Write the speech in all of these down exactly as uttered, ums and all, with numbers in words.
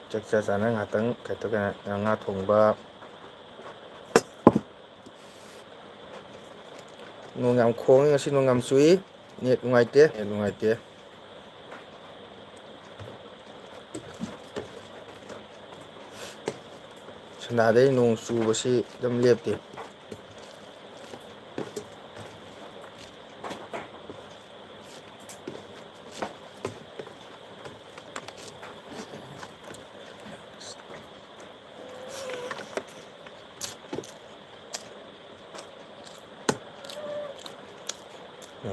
ꯆꯥꯛ ꯆꯥ ꯆꯥꯅ ꯉꯥꯛꯇꯪ ꯀꯩꯅꯣ ꯇꯧ-, ꯀꯩꯅꯣ, ꯉꯥ ꯊꯣꯡꯕ꯫ ꯅꯣꯡ ꯌꯥꯝ ꯈꯣꯡꯉꯦ ꯉꯁꯤ, ꯅꯣꯡ ꯌꯥꯝ ꯆꯨꯏ꯫ ꯅꯦꯠ ꯅꯨꯡꯉꯥꯏꯇꯦ, ꯅꯦꯠ ꯅꯨꯡꯉꯥꯏꯇꯦ꯫ ꯁꯅꯥꯗꯩ ꯅꯣꯡ ꯆꯨꯕꯁꯤ ꯑꯗꯨꯝ ꯂꯦꯞꯇꯦ꯫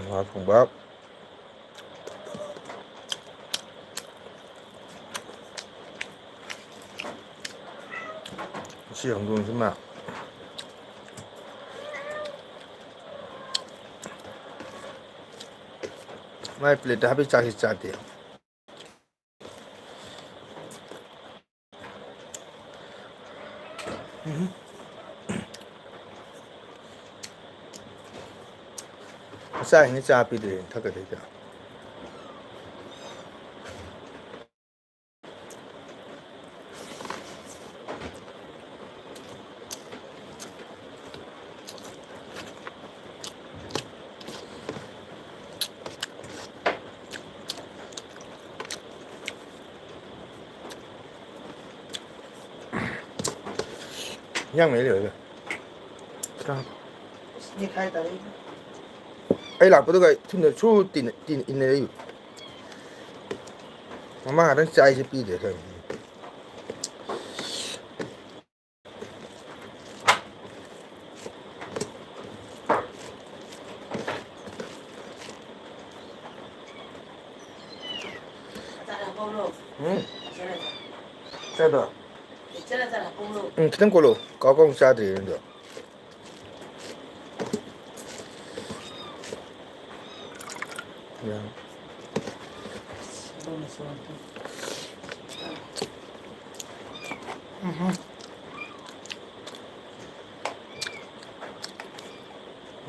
ꯉꯥ ꯊꯣꯡꯕ꯫ ꯁꯤ ꯍꯧꯗꯣꯡꯁꯤꯃ꯫ ꯃꯥꯏ ꯄ꯭ꯂꯦꯠꯇ ꯍꯥꯞꯄꯤ ꯆꯥꯛꯁꯤ ꯆꯥꯗꯦ꯫ ꯎꯝ꯫ ꯃꯆꯥꯁꯤꯡꯅ ꯆꯥ ꯄꯤꯗ꯭ꯔꯦꯅ ꯊꯛꯀꯗꯣꯏꯗ꯫ ꯏꯟꯖꯥꯡ ꯃꯍꯤ ꯂꯩꯔꯣꯏꯗ꯫ ꯅꯦꯠꯈꯥꯏ ꯇꯥꯔꯦ꯫ ꯑꯩ ꯂꯥꯛꯄꯗꯨꯒ ꯊꯨꯅ ꯁꯨ ꯇꯤꯟ-, ꯇꯤꯟ-, ꯏꯟꯅꯔꯛꯏꯕ꯫ ꯃꯃꯥ ꯉꯥꯛꯇꯪ ꯆꯥꯏꯁꯦ ꯄꯤꯗ꯭ꯔꯦ ꯈꯔ꯫ ꯎꯝ꯫ ꯆꯥꯗꯣ? ꯎꯝ, ꯈꯤꯇꯪ ꯀꯣꯠꯂꯣ꯫ ꯀꯥꯎ ꯀꯥꯎ ꯆꯥꯗ꯭ꯔꯤ ꯑꯗꯣ꯫ ꯌꯥꯝ꯫ ꯎꯝ꯫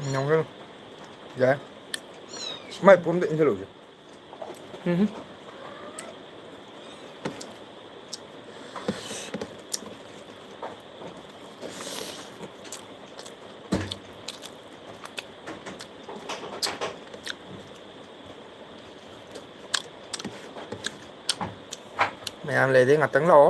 ꯎꯝ, ꯌꯥꯝ ꯀꯟꯅ ꯌꯥꯏ꯫ ꯃꯥꯏ ꯄꯨꯝꯗ ꯏꯟꯁꯤꯜꯂꯨꯁꯦ꯫ ꯎꯝ꯫ ꯃꯌꯥꯝ ꯂꯩꯔꯗꯤ ꯉꯥꯛꯇꯪ ꯂꯥꯛꯑꯣ꯫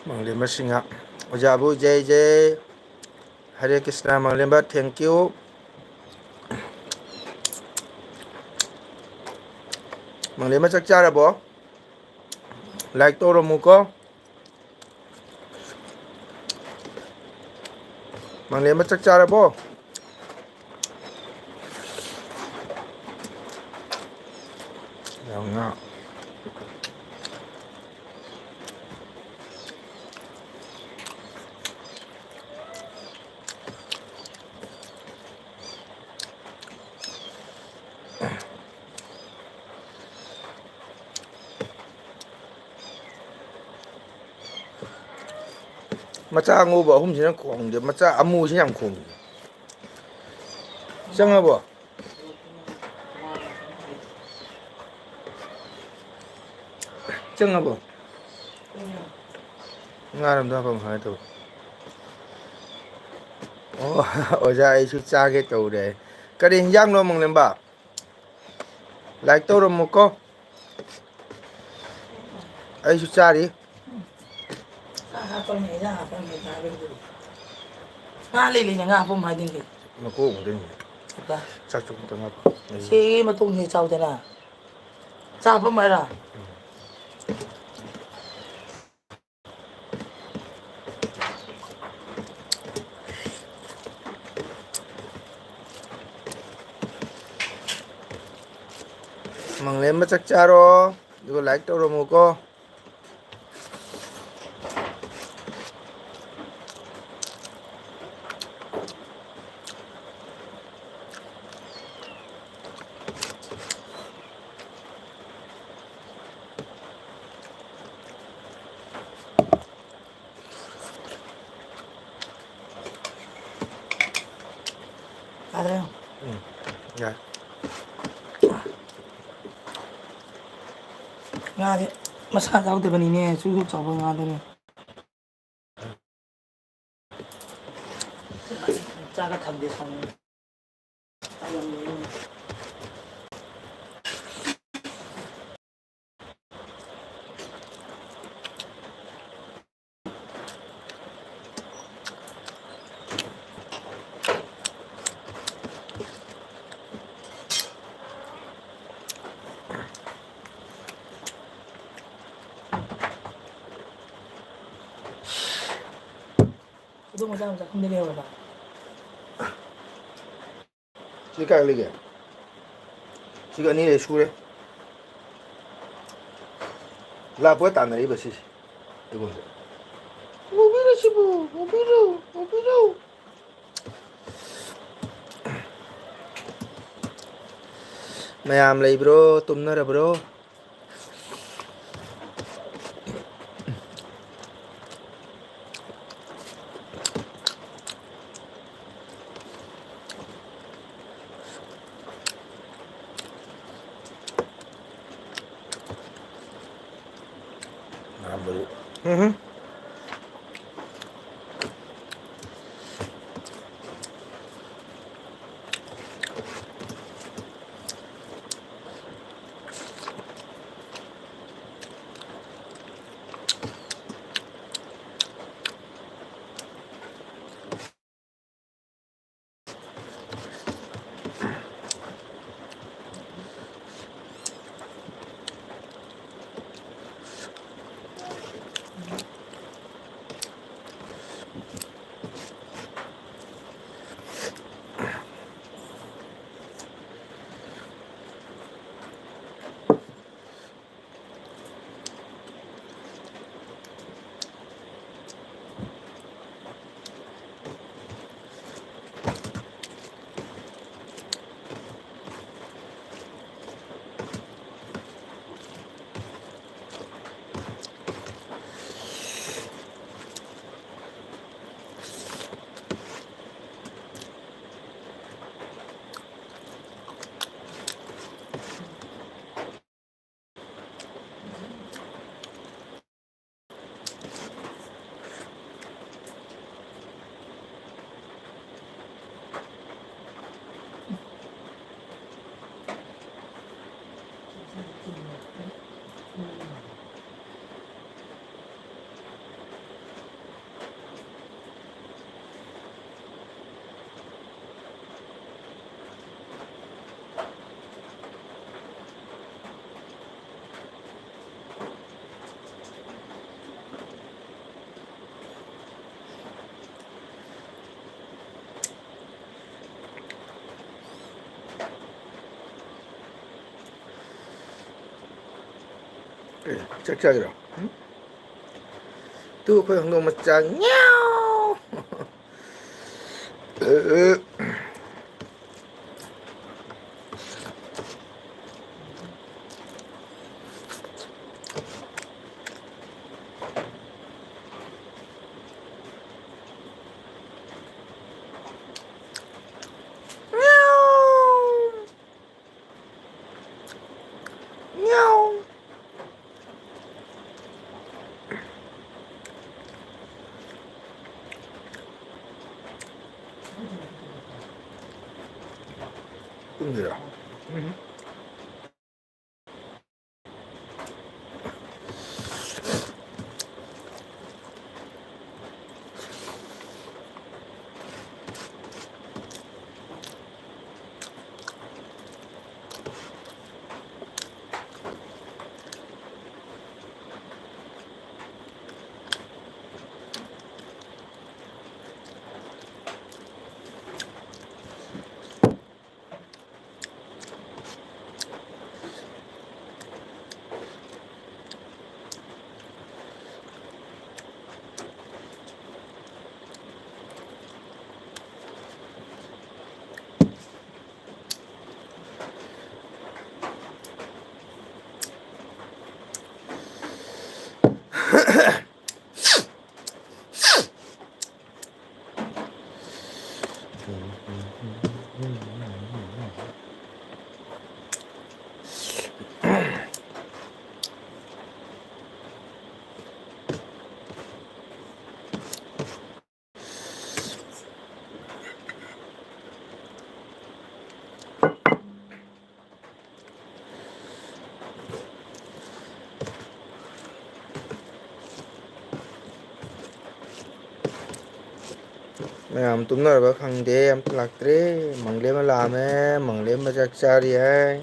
ꯃꯥꯡꯂꯦꯝꯕ ꯁꯤꯡꯍ, ꯑꯣꯖꯥꯕꯨ ꯖꯩ ꯖꯩ꯫ ꯍꯔꯦ ꯀ꯭ꯔꯤꯁꯅ ꯃꯥꯡꯂꯦꯝꯕ, thank you꯫ ꯃꯥꯡꯂꯦꯝꯕ ꯆꯥꯛ ꯆꯥꯔꯕꯣ? Like ꯇꯧꯔꯝꯃꯨꯀꯣ꯫ ꯃꯥꯡꯂꯦꯝꯕ ꯆꯥꯛ ꯆꯥꯔꯕꯣ? ꯌꯥꯝ ꯉꯥ꯫ ꯃꯆꯥ ꯑꯉꯧꯕ ꯑꯍꯨꯝꯁꯤꯅ ꯈꯣꯡꯗꯦ, ꯃꯆꯥ ꯑꯃꯨꯁꯤꯅ ꯌꯥꯝ ꯈꯣꯡꯉꯤ꯫ ꯆꯪꯉꯕꯣ? ꯆꯪꯉꯕꯣ? ꯉꯥꯔꯣꯝꯗ ꯍꯥꯞꯄꯝꯃꯣ ꯍꯥꯏꯒꯦ ꯇꯧꯕ꯫ ꯑꯣ, ꯑꯣꯖꯥ, ꯑꯩꯁꯨ ꯆꯥꯒꯦ ꯇꯧꯔꯦ꯫ ꯀꯔꯤ ꯍꯤꯟꯖꯥꯡꯅꯣ, ꯃꯪꯂꯦꯝꯕ? Like ꯇꯧꯔꯝꯃꯨꯀꯣ꯫ ꯑꯩꯁꯨ ꯆꯥꯔꯤ꯫ ꯉꯥ ꯍꯥꯞꯄꯝꯃꯦ, ꯏꯟꯖꯥꯡ ꯍꯥꯞꯄꯝꯃꯦ ꯍꯥꯏꯕꯒꯤꯗꯨꯗꯤ꯫ ꯉꯥ ꯂꯩ ꯂꯩꯅ ꯉꯥ ꯍꯥꯞꯄꯝꯃꯣ ꯍꯥꯏꯗꯨꯅꯤ ꯀꯩꯅꯣ꯫ ꯃꯀꯣꯛ ꯑꯃꯗꯩ ꯑꯃꯨꯛ꯫ ꯍꯦꯛꯇ꯫ ꯆꯥꯛ ꯆꯣꯛ ꯑꯝꯇ ꯉꯥꯏꯈꯣ꯫ ꯁꯤꯒꯤ ꯃꯇꯣꯡꯁꯤ ꯆꯥꯎꯗꯅ꯫ ꯆꯥ ꯍꯥꯞꯄꯝꯃꯣ ꯍꯥꯏꯔꯣ? ꯃꯪꯂꯦꯝꯕ ꯆꯥꯛ ꯆꯥꯔꯣ, ꯑꯗꯨꯒ like ꯇꯧꯔꯝꯃꯨꯀꯣ꯫ ꯉꯥꯗꯤ ꯃꯁꯥ ꯌꯥꯎꯗꯕꯅꯤꯅꯦ, ꯁꯨꯛ ꯁꯨꯛ ꯆꯥꯎꯕ ꯉꯥꯗꯨꯅꯤ꯫ ꯆꯥꯒ ꯊꯝꯗꯦ ꯁꯥꯎꯅꯤꯡꯉꯦ꯫ ꯈꯨꯗꯣꯡ ꯃꯆꯥ ꯃꯆꯥ ꯈꯪꯗꯦ ꯂꯩꯍꯧꯔꯕ? ꯁꯤ ꯀꯥꯏ ꯂꯩꯒꯦ? ꯁꯤꯒ ꯑꯅꯤꯔꯛ ꯁꯨꯔꯦ꯫ ꯂꯥꯛꯄꯒ ꯇꯥꯟꯅꯔꯤꯕ ꯁꯤꯁꯦ ꯑꯩꯉꯣꯟꯗ꯫ ꯎꯕꯤꯔꯣ ꯁꯤꯕꯨ, ꯎꯕꯤꯔꯣ, ꯎꯕꯤꯔꯣ꯫ ꯃꯌꯥꯝ ꯂꯩꯕ꯭ꯔꯣ? ꯇꯨꯝꯅꯔꯕ꯭ꯔꯣ? ꯎꯝ꯫ ꯆꯥꯛ ꯆꯥꯒꯦꯔꯣ? ꯎꯝ? ꯇꯨ ꯑꯩꯈꯣꯏ ꯍꯧꯗꯣꯡ ꯃꯆꯥ꯫ ꯉ꯭ꯌꯥꯎ! ꯇꯨꯝꯗꯣꯏꯔꯣ? ꯃꯌꯥꯝ ꯇꯨꯝꯅꯔꯕ ꯈꯪꯗꯦ, ꯑꯝꯇ ꯂꯥꯛꯇ꯭ꯔꯦ꯫ ꯃꯪꯂꯦꯝꯃ ꯂꯥꯛꯑꯝꯃꯦ, ꯃꯪꯂꯦꯝꯃ ꯆꯥꯛ ꯆꯥꯔꯤ ꯍꯥꯏ꯫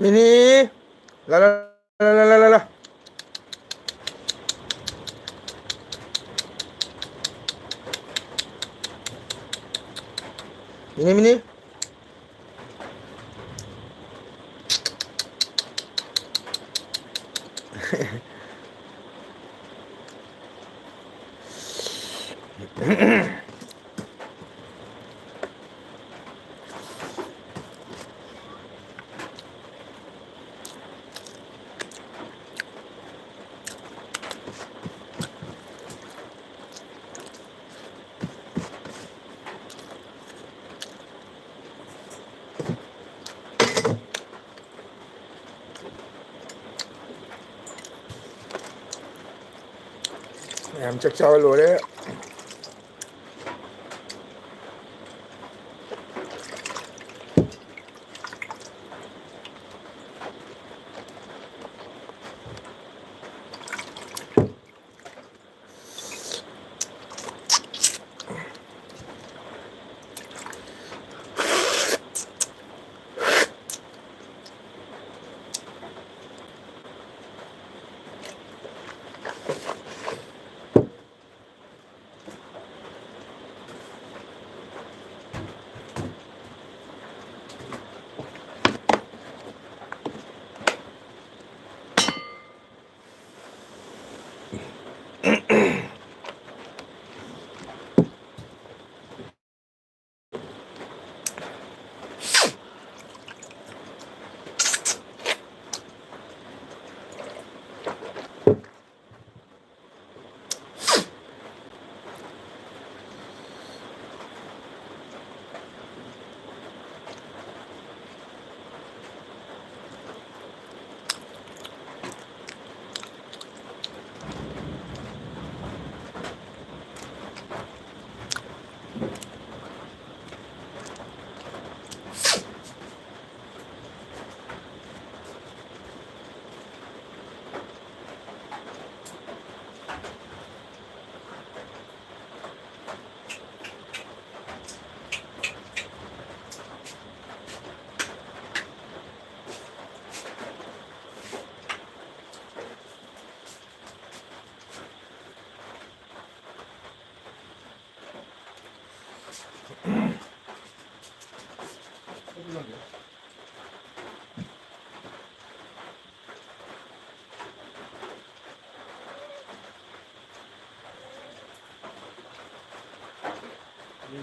ꯃꯤꯅꯤ꯫ ꯂꯥ, ꯂꯥ, ꯂꯥ꯫ ꯃꯤꯅꯤ, ꯃꯤꯅꯤ꯫ ꯃꯌꯥꯝ ꯆꯥꯛ ꯆꯥꯕ ꯂꯣꯏꯔꯦ꯫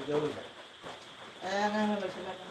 ꯌꯧꯔꯤꯕ꯫ ꯑꯦ, ꯑꯉꯥꯡꯅ ꯂꯣꯏꯁꯤꯜꯂꯒ꯫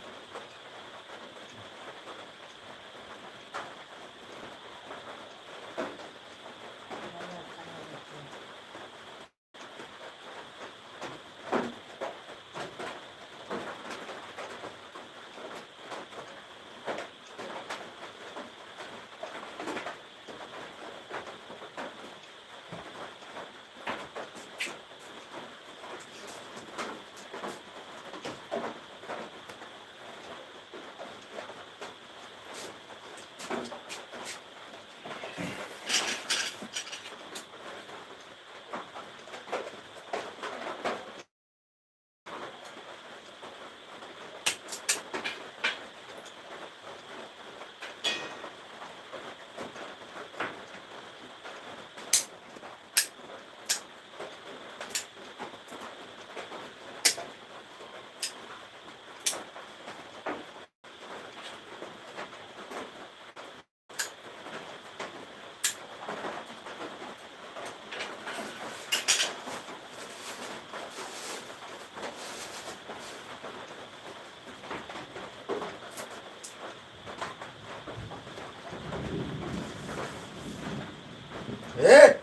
ꯑꯦ!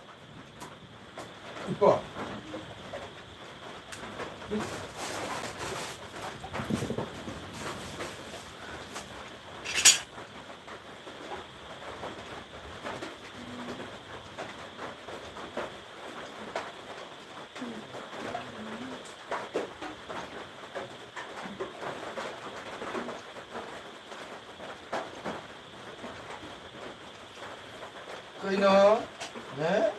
ꯏꯄꯣ꯫ ꯀꯩꯅꯣ? ꯍꯦ?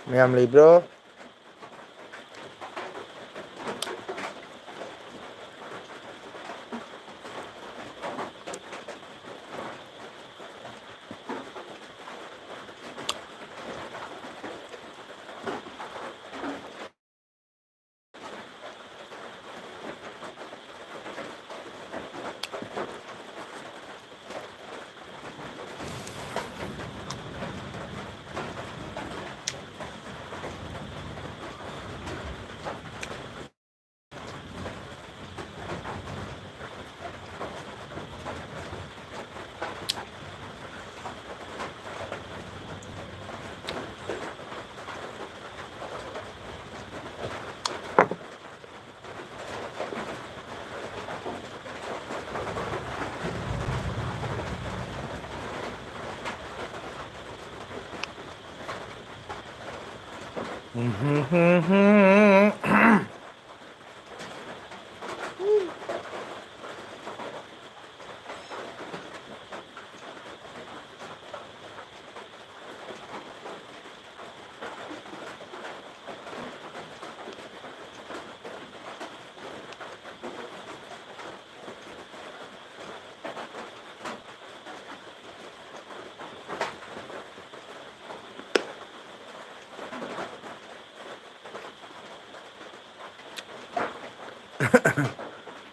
ꯃꯌꯥꯝ ꯂꯩꯕ꯭ꯔꯣ?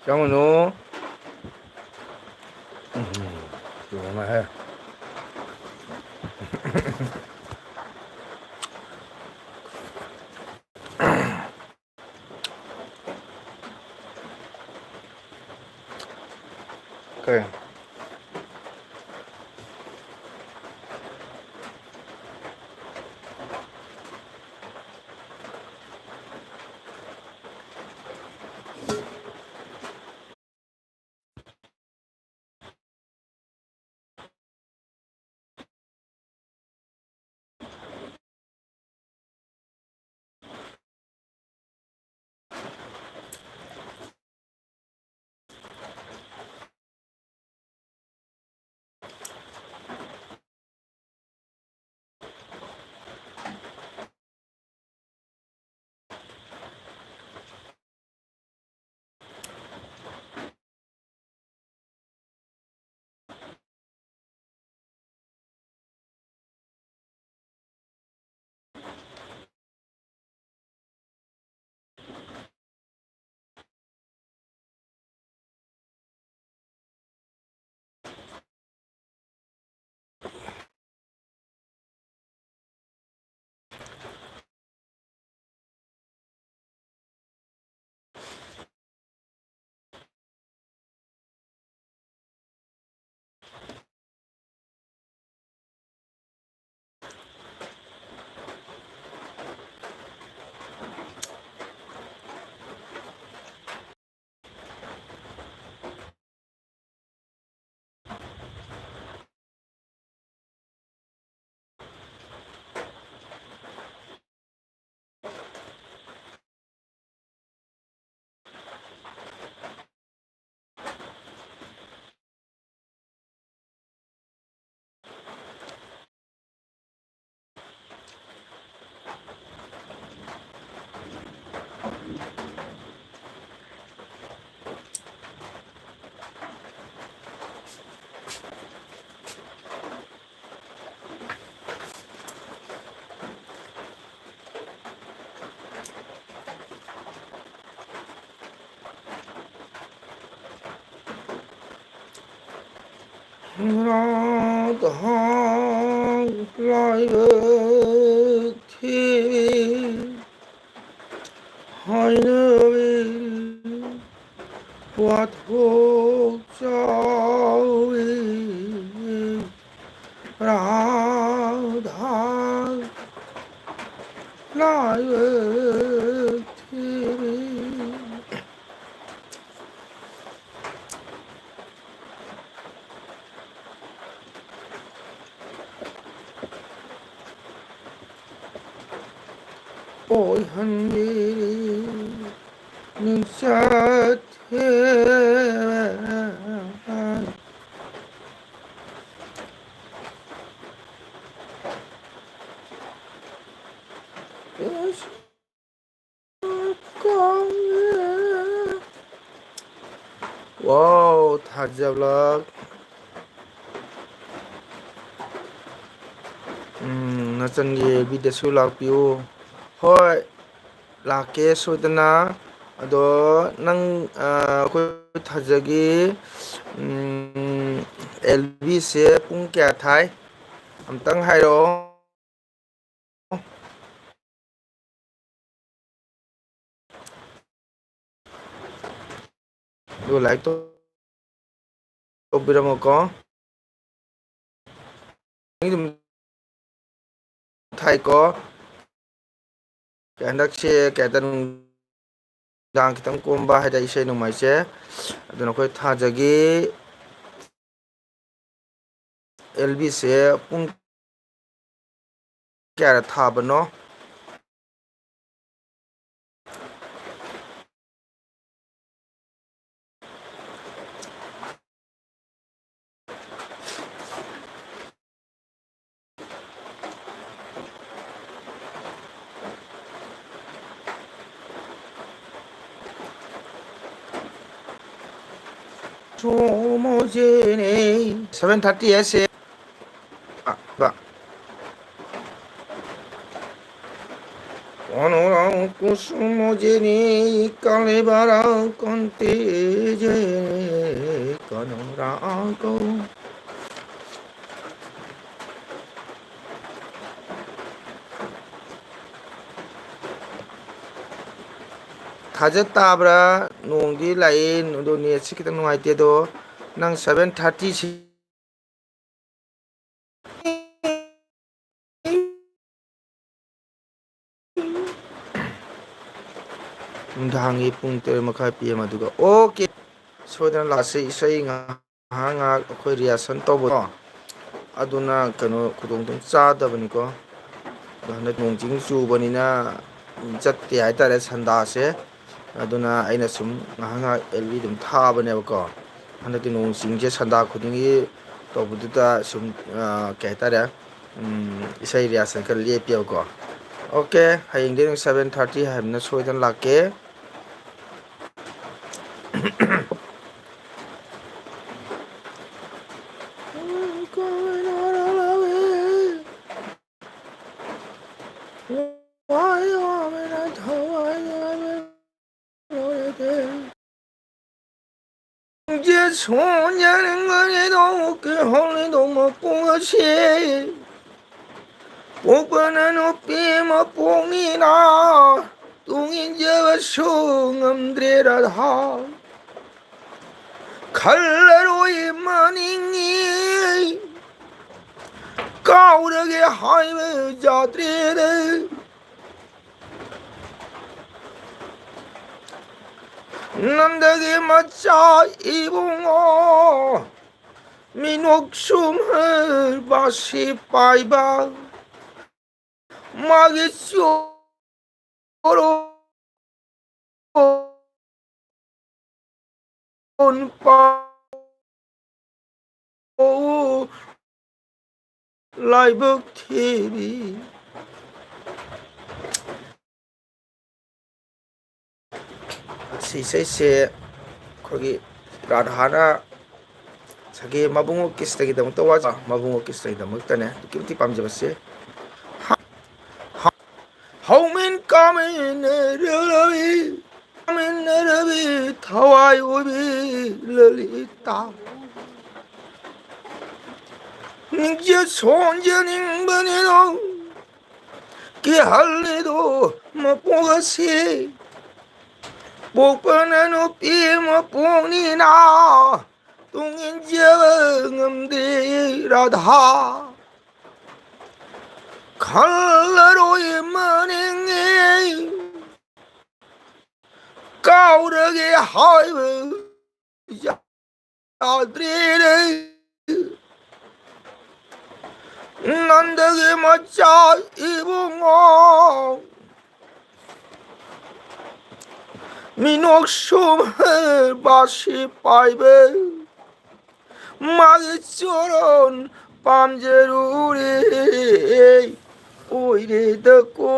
ꯆꯪꯉꯨꯅꯨ꯫ ꯎꯝ, ꯆꯨꯝꯃꯦꯍꯦ꯫ ꯀꯩ? ꯔꯥꯙꯥ ꯂꯥꯏꯕꯛ ꯊꯤꯕꯤ ꯍꯥꯏꯅꯕꯤ ꯋꯥꯊꯣꯛ ꯆꯥꯎꯏ ꯔꯥꯙꯥ ꯂꯥꯏꯕꯛ ꯊꯤꯕꯤ꯫ ꯑꯣꯏꯍꯟꯕꯤꯔꯤ ꯃꯤꯡꯆꯠ ꯊꯦꯕ꯫ ꯋꯥꯎ, ꯊꯥꯖꯕ꯫ ꯎꯝ, ꯅꯆꯟꯒꯤ ꯑꯦꯜ ꯕꯤꯗꯁꯨ ꯂꯥꯛꯄꯤꯌꯨ꯫ ꯍꯣꯏ, ꯂꯥꯛꯀꯦ ꯁꯣꯏꯗꯅ꯫ ꯑꯗꯣ ꯅꯪ, ꯑ, ꯑꯩꯈꯣꯏ ꯊꯥꯖꯒꯤ, ꯎꯝ, ꯑꯦꯜ ꯕꯤꯁꯦ ꯄꯨꯡ ꯀꯌꯥ ꯊꯥꯏ? ꯑꯝꯇꯪ ꯍꯥꯏꯔꯛꯑꯣ꯫ ꯑꯗꯨ like ꯇꯧꯕꯤꯔꯝꯃꯣꯀꯣ꯫ ꯑꯩ ꯑꯗꯨꯝ ꯊꯥꯏꯀꯣ꯫ ꯍꯟꯗꯛꯁꯦ ꯀꯩ ꯍꯥꯏꯇꯥꯔꯦ, ꯅꯨꯡꯗꯥꯡ ꯈꯤꯇꯪ ꯀꯣꯝꯕ ꯍꯥꯏꯇꯥꯔꯦ, ꯏꯁꯩ ꯅꯣꯡꯃꯥꯏꯁꯦ꯫ ꯑꯗꯨꯅ ꯑꯩꯈꯣꯏ ꯊꯥꯖꯒꯤ ꯑꯦꯜ ꯕꯤꯁꯦ ꯄꯨꯡ ꯀꯌꯥꯗ ꯊꯥꯕꯅꯣ? Seven thirty ꯍꯥꯏꯁꯦ꯫ ꯑ, ꯕ꯫ अनुराग कुसुम जेनी कलेबरा कंते जे अनुराग। ꯊꯥꯖ ꯇꯥꯕ꯭ꯔꯥ? ꯅꯣꯡꯗꯤ ꯂꯥꯛꯑꯦ, ꯑꯗꯣ ꯅꯦꯠꯁꯤ ꯈꯤꯇꯪ ꯅꯨꯡꯉꯥꯏꯇꯦ꯫ ꯑꯗꯣ ꯅꯪ ꯁꯚꯦꯟ ꯊꯥꯔꯇꯤꯁꯤ ꯅꯨꯡꯗꯥꯡꯒꯤ ꯄꯨꯡ ꯇꯔꯦꯠ ꯃꯈꯥꯏ ꯄꯤ ꯑꯦꯝ ꯑꯗꯨꯒ, ꯑꯣꯀꯦ, ꯁꯣꯏꯗꯅ ꯂꯥꯛꯁꯤ꯫ ꯏꯁꯩ ꯉꯥꯏꯍꯥꯛ ꯉꯥꯏꯍꯥꯛ ꯑꯩꯈꯣꯏ ꯔꯤꯍꯔꯁꯦꯜ ꯇꯧꯕꯗꯣ, ꯑꯗꯨꯅ ꯀꯩꯅꯣ ꯈꯨꯗꯣꯡ ꯑꯗꯨꯝ ꯆꯥꯗꯕꯅꯤꯀꯣ꯫ ꯑꯗꯣ ꯍꯟꯗꯛ ꯅꯣꯡ ꯆꯤꯡ ꯆꯨꯕꯅꯤꯅ ꯆꯠꯇꯦ ꯍꯥꯏꯇꯥꯔꯦ ꯁꯟꯗꯥꯁꯦ꯫ ꯑꯗꯨꯅ ꯑꯩꯅ ꯁꯨꯝ ꯉꯥꯏꯍꯥꯛ ꯉꯥꯏꯍꯥꯛ ꯑꯦꯜ ꯕꯤ ꯑꯗꯨꯝ ꯊꯥꯕꯅꯦꯕꯀꯣ꯫ ꯍꯟꯗꯛꯇꯤ ꯅꯣꯡ ꯆꯤꯡꯁꯦ ꯁꯟꯗꯥ ꯈꯨꯗꯤꯡꯒꯤ ꯇꯧꯕꯗꯨꯗ ꯁꯨꯝ, ꯑ, ꯀꯩ ꯍꯥꯏꯇꯥꯔꯦ, ꯎꯝ, ꯏꯁꯩ ꯔꯤꯍꯔꯁꯦꯜ ꯈꯔ ꯂꯦꯞꯄꯦꯕꯀꯣ꯫ ꯑꯣꯀꯦ, ꯍꯌꯦꯡꯗꯤ ꯑꯗꯨꯝ ꯁꯚꯦꯟ ꯊꯥꯔꯇꯤ ꯍꯥꯏꯕꯅ ꯁꯣꯏꯗꯅ ꯂꯥꯛꯀꯦ꯫ ꯁꯣꯟꯖꯔꯒꯅꯤꯗꯣ ꯀꯩꯍꯧꯔꯤꯗꯣ ꯃꯄꯨꯡ ꯑꯁꯤ꯫ ꯄꯣꯛꯄꯅ ꯅꯨꯄꯤ ꯑꯃ ꯄꯣꯛꯅꯤꯅ ꯇꯨꯡ ꯏꯟꯖꯕꯁꯨ ꯉꯝꯗ꯭ꯔꯦ ꯔꯥꯙꯥ꯫ ꯈꯜꯂꯔꯣꯏ ꯃꯅꯤꯡꯉꯤ ꯀꯥꯎꯔꯒꯦ ꯍꯥꯏꯕ ꯌꯥꯗ꯭ꯔꯦꯗ꯫ ꯅꯟꯗꯒꯤ ꯃꯆꯥ ꯏꯕꯨꯡꯉꯣ ꯃꯤꯅꯣꯛꯁꯨꯝ ꯕꯥꯁꯤ ꯄꯥꯏꯕ ꯃꯥꯒꯤ ꯆꯣꯔꯣ ꯄꯥꯎ ꯂꯥꯏꯕꯛ ꯊꯤꯕꯤ꯫ ꯁꯤ ꯏꯁꯩꯁꯦ ꯑꯩꯈꯣꯏꯒꯤ ꯔꯥꯙꯥꯅ ꯉꯁꯥꯏꯒꯤ ꯃꯕꯨꯡꯉꯣ ꯀ꯭ꯔꯤꯁꯅꯒꯤꯗꯃꯛꯇ ꯋꯥꯖ-, ꯃꯕꯨꯡꯉꯣ ꯀ꯭ꯔꯤꯁꯅꯒꯤꯗꯃꯛꯇꯅꯦ ꯑꯗꯨꯛꯀꯤ ꯃꯇꯤꯛ ꯄꯥꯝꯖꯕꯁꯦ꯫ ꯍ-, ꯍ-, ꯍꯧꯃꯤꯟ ꯀꯥꯃꯤꯟꯅꯔꯕꯤ, ꯀꯥꯃꯤꯟꯅꯔꯕꯤ ꯊꯋꯥꯏ ꯑꯣꯏꯕꯤ ꯂꯂꯤꯇꯥ꯫ ꯅꯤꯡꯖ ꯁꯣꯟꯖꯅꯤꯡꯕꯅꯤꯗꯣ ꯀꯤꯍꯜꯂꯤꯗꯣ ꯃꯄꯣꯛ ꯑꯁꯤ꯫ ꯄꯣꯛꯄꯅ ꯅꯨꯄꯤ ꯑꯃ ꯄꯣꯛꯅꯤꯅ ꯇꯨꯡ ꯏꯟꯖꯕ ꯉꯝꯗꯦ ꯔꯥꯙꯥ꯫ ꯈꯜꯂꯔꯣꯏ ꯃꯅꯤꯡꯉꯤ ꯀꯥꯎꯔꯒꯦ ꯍꯥꯏꯕ ꯌꯥꯗ꯭ꯔꯦꯅꯦ꯫ ꯅꯟꯗꯒꯤ ꯃꯆꯥ ꯏꯕꯨꯡꯉꯣ, ꯃꯤꯅꯣꯛꯁꯨꯝ ꯕꯥꯁꯤ ꯄꯥꯏꯕ, ꯃꯥꯒꯤ ꯆꯣꯔꯣꯟ ꯄꯥꯝꯖꯔꯨꯔꯦ꯫ ꯑꯣꯏꯔꯦꯗꯀꯣ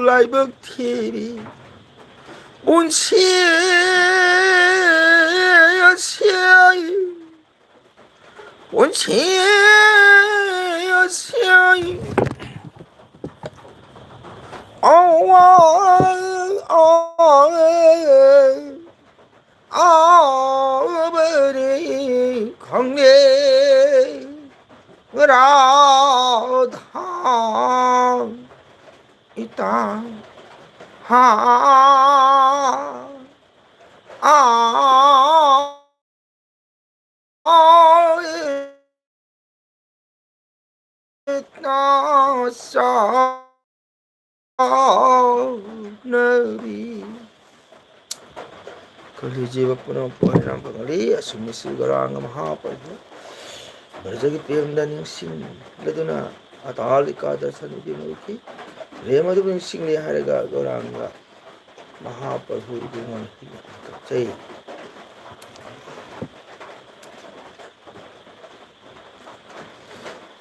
ꯂꯥꯏꯕꯛ ꯊꯤꯔꯤ ꯄꯨꯟꯁꯤ ꯑꯁꯤ꯫ ꯄꯨꯟꯁꯤ ꯑꯁꯤ ꯑꯋꯥ-, ꯑꯋꯥꯕꯅꯤ ꯈꯪꯗꯦ ꯔꯥꯙꯥ ꯏꯇꯥ꯫ ꯍꯥ, ꯑꯥ꯫ ꯆꯥꯎꯅꯕꯤ꯫ ꯀꯂꯤ ꯖꯤꯕ ꯄꯨꯝꯅꯃꯛꯄꯨ ꯍꯥꯏꯅ ꯐꯪꯂꯤ꯫ ꯑꯁꯨꯝꯅꯁꯨ ꯒꯧꯔꯥꯡꯒ ꯃꯍꯥꯄ꯭ꯔꯚꯨ ꯕ꯭ꯔꯖꯒꯤ ꯄ꯭ꯔꯦꯝꯗ ꯅꯤꯡꯁꯤꯡꯂꯗꯨꯅ ꯑꯇꯥꯂꯤꯀꯥ ꯗꯔꯁꯟ ꯎꯠꯄꯤꯕ ꯎꯈꯤ꯫ ꯄ꯭ꯔꯦꯝ ꯑꯗꯨꯕꯨ ꯅꯤꯡꯁꯤꯡꯂꯦ ꯍꯥꯏꯔꯒ ꯒꯧꯔꯥꯡꯒ ꯃꯍꯥꯄ꯭ꯔꯚꯨ ꯏꯕꯨꯡꯉꯣ ꯀꯠꯆꯩ꯫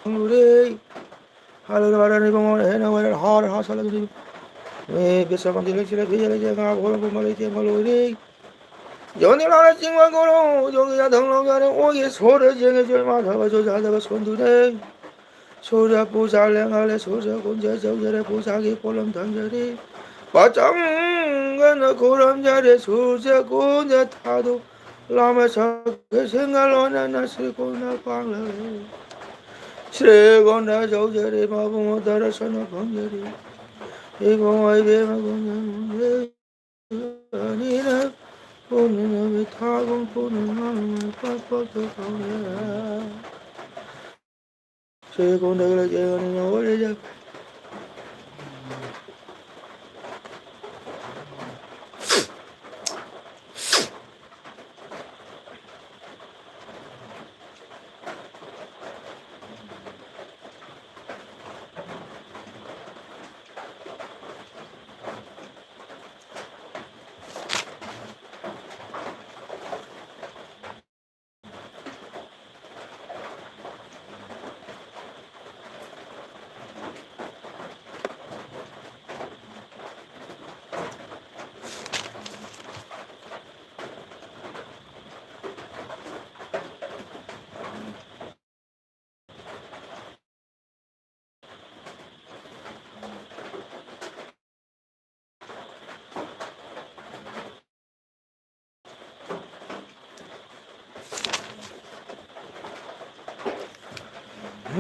ꯂꯨꯔꯦ꯫ ꯍꯥꯏꯔꯒ ꯏꯕꯨꯡꯉꯣ ꯍꯦꯟꯅ ꯑꯣꯏꯔꯦ꯫ ꯍꯥꯔ ꯍꯥ ꯁꯥꯂꯒ ꯂꯩꯕ꯫ ꯑꯦ, ꯕꯦꯁ ꯀꯝꯇꯤ ꯂꯩꯁꯤꯜꯂꯦ, ꯐꯤꯖꯦ ꯂꯩꯇꯦ, ꯉꯥ ꯍꯣꯔ ꯄꯨꯝꯕ ꯂꯩꯇꯦ, ꯑꯃ ꯂꯣꯏꯔꯦ꯫ ꯌꯣꯅꯤ ꯂꯥꯅ ꯆꯤꯡꯕ ꯒꯣꯔꯣ, ꯌꯣꯒꯤ ꯌꯥꯊꯪ ꯂꯧꯖꯔꯦ, ꯑꯣꯒꯤ ꯁꯣꯔ ꯌꯦꯡꯉꯦ, ꯖꯣꯏ ꯃꯥꯙꯕ ꯖꯣꯏ ꯌꯥꯗꯕ ꯁꯣꯟꯗꯨꯅꯦ꯫ ꯁꯨꯔꯖ ꯄꯨꯖꯥ ꯂꯦꯡꯍꯜꯂꯦ, ꯁꯨꯔꯖ ꯀꯨꯟꯖ ꯆꯧꯖꯔꯦ, ꯄꯨꯖꯥꯒꯤ ꯄꯣꯠꯂꯝ ꯊꯝꯖꯔꯦ꯫ ꯄꯥꯆꯝꯒꯅ ꯈꯨꯔꯨꯝꯖꯔꯦ, ꯁꯨꯔꯖ ꯀꯨꯟꯖ ꯊꯥꯗꯣꯛ ꯂꯥꯃ ꯁꯛꯀꯦ ꯁꯤꯡꯒ ꯂꯣꯟꯅꯅ ꯁ꯭ꯔꯤ ꯀꯨꯟꯗ ꯄꯥꯡꯂꯒꯦ꯫ ꯁ꯭ꯔꯤ ꯀꯨꯟꯗ ꯌꯧꯖꯔꯦ, ꯃꯕꯨꯡ ꯗꯔꯁꯅ ꯐꯪꯖꯔꯦ꯫ ꯏꯕꯨꯡ ꯏꯕꯦꯝꯃ ꯀꯨꯟꯗ ꯐꯪꯖꯔꯦ꯫ ꯑꯅꯤꯔꯛ ꯄꯨꯟꯅ ꯅꯨꯃꯤꯠ ꯊꯥꯒꯨꯝ ꯄꯨꯟꯅ ꯉꯥꯡꯅ ꯄꯥꯛ ꯄꯥꯛꯇ ꯀꯧꯔꯦ꯫ ꯁꯦ ꯀꯣꯟꯗꯒ ꯂꯩꯖꯩ ꯑꯅꯤꯅ ꯑꯣꯏꯔꯦ꯫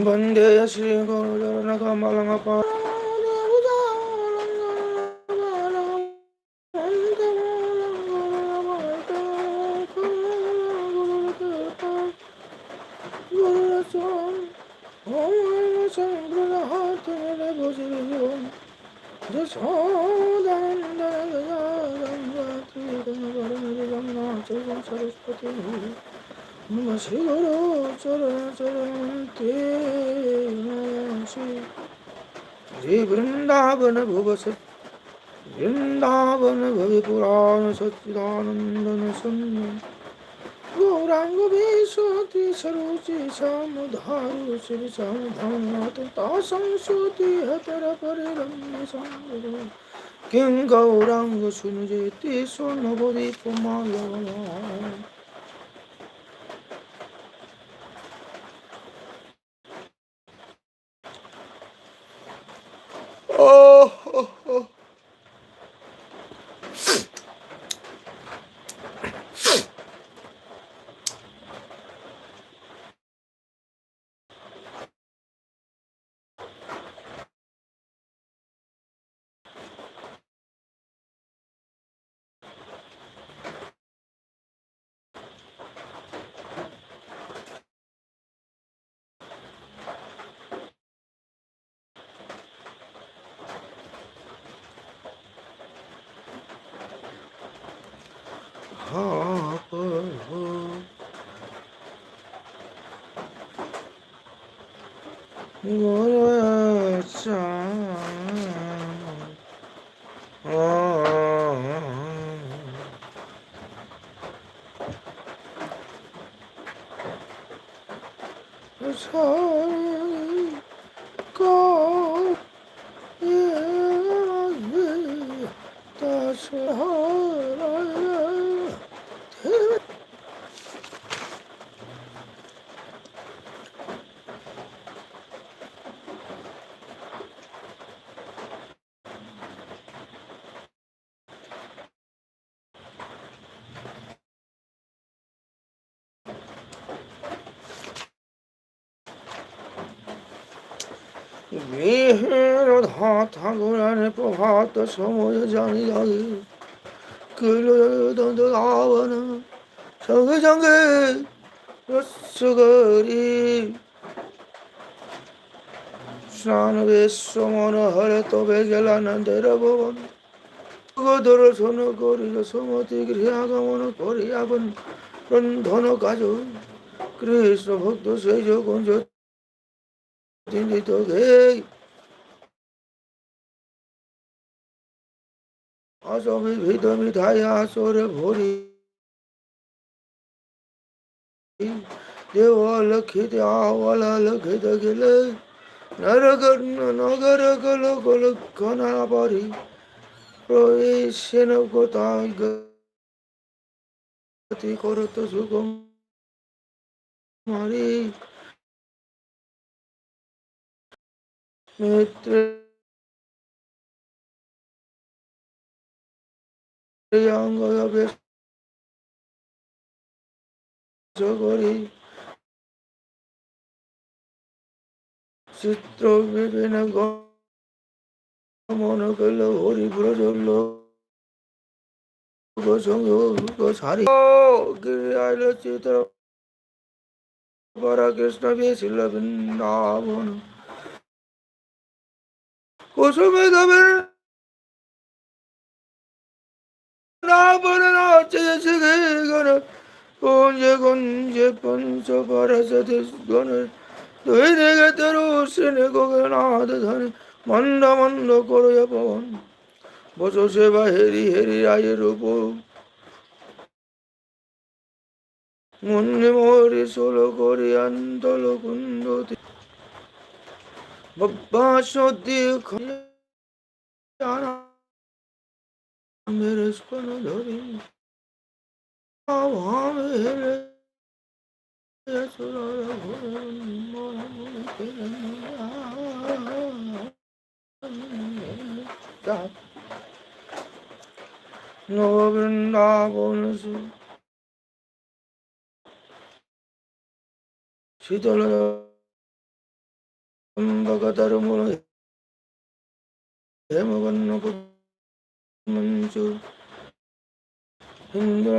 वन्दे श्री गुरु चरण कमल। सरस्वती नमः श्री गुरु चरण चरण ते नमः श्री। श्री वृंदावन भुव सत वृंदावन भवि पुराण सच्चिदानंदन संग गौरांग वेशति सरोचि श्याम धारु श्री श्याम धाम नाथ तासं सोति हतर परिरम्य संग। किं गौरांग सुन जेति सो नवदीप माला। Mora cha. গৃহে রাধা ঠাকুরাণী প্রভাত সময় জানি লাগে। কুল দন্ত রাবণ সঙ্গে সঙ্গে রস করি। স্নান বেশ মনোহর তবে গেলানন্দের ভবন। দর্শন করি যশোমতী গৃহে আগমন করি আপন রন্ধন কাজ। কৃষ্ণ ভক্ত সেই যখন চিন্তিত গেই আজ বিবিধ মিঠাই আসরে ভরি। দেওয়াল খেতে আওয়ালা খেতে গেলে নরক নগর কল কল খানা পারি। প্রবেশন কোথায় গতি করত সুকুমারী। মিত্রে অঙ্গ বেশ করি চিত্র বিভিন্ন গমন করল হরি ব্রজ লোক সংযোগ সারি। গিরি আইল চিত্র পরা কৃষ্ণ বিশিল বৃন্দাবন। কুসুমে ধবে বৃন্দাবন নাচে শ্রী গণ কুঞ্জে কুঞ্জে পঞ্চ পরশতি গণ দুই দিকে তেরো শ্রেণী গগনাথ ধ্বনি, মণ্ড মণ্ড করয় পবন। বসসে বাহেরি হেরি রায় রূপ, মুন্নি মরি সুল করি আন্তল কুণ্ডতি। বাবা সত্যি মেরে স্কন ধরি। আভাম হেলে সুরর ঘোর মন মন কেলে। নব বৃন্দাবন সু-, শীতল চম্পকতরুমূল হেমবর্ণ পুষ্পমঞ্চু ইন্দ্র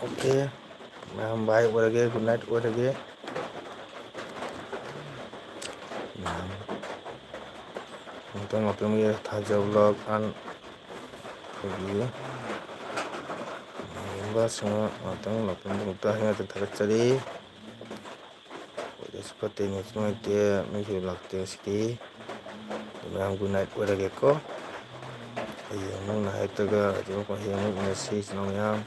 Okay, ꯃꯌꯥꯝ bye ꯑꯣꯏꯔꯒꯦ, good night ꯑꯣꯏꯔꯒꯦ꯫ ꯃꯌꯥꯝ ꯑꯃꯨꯛꯇꯪ ꯂꯥꯛꯄꯤꯔꯝꯕꯒꯤ ꯊꯥꯖꯕ vlog and ꯑꯩꯈꯣꯏꯒꯤ ꯌꯦꯡꯕꯁꯤꯡ ꯉꯥꯛꯇꯪ ꯂꯥꯛꯄꯤꯔꯝꯕꯒꯤꯗꯃꯛꯇ ꯍꯥꯏꯅ ꯊꯥꯒꯠꯆꯔꯤ꯫ ꯑꯩꯈꯣꯏꯗꯁꯨ ꯐꯠꯇꯦ, ꯅꯦꯠꯁꯨ ꯅꯨꯡꯉꯥꯏꯇꯦ, ꯃꯩꯁꯨ ꯂꯥꯛꯇꯦ ꯉꯁꯤꯗꯤ꯫ ꯑꯗꯨ ꯃꯌꯥꯝ good night ꯑꯣꯏꯔꯒꯦꯀꯣ꯫ ꯍꯌꯦꯡ ꯑꯃꯨꯛ night ꯇꯒ, ꯑꯗꯨꯒ ꯍꯌꯦꯡ ꯑꯃꯨꯛ ꯎꯅꯁꯤ ꯏꯆꯤꯟ ꯏꯅꯥꯎ ꯃꯌꯥꯝ꯫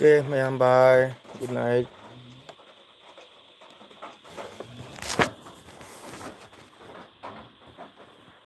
Okay, ꯃꯌꯥꯝ, bye, good night.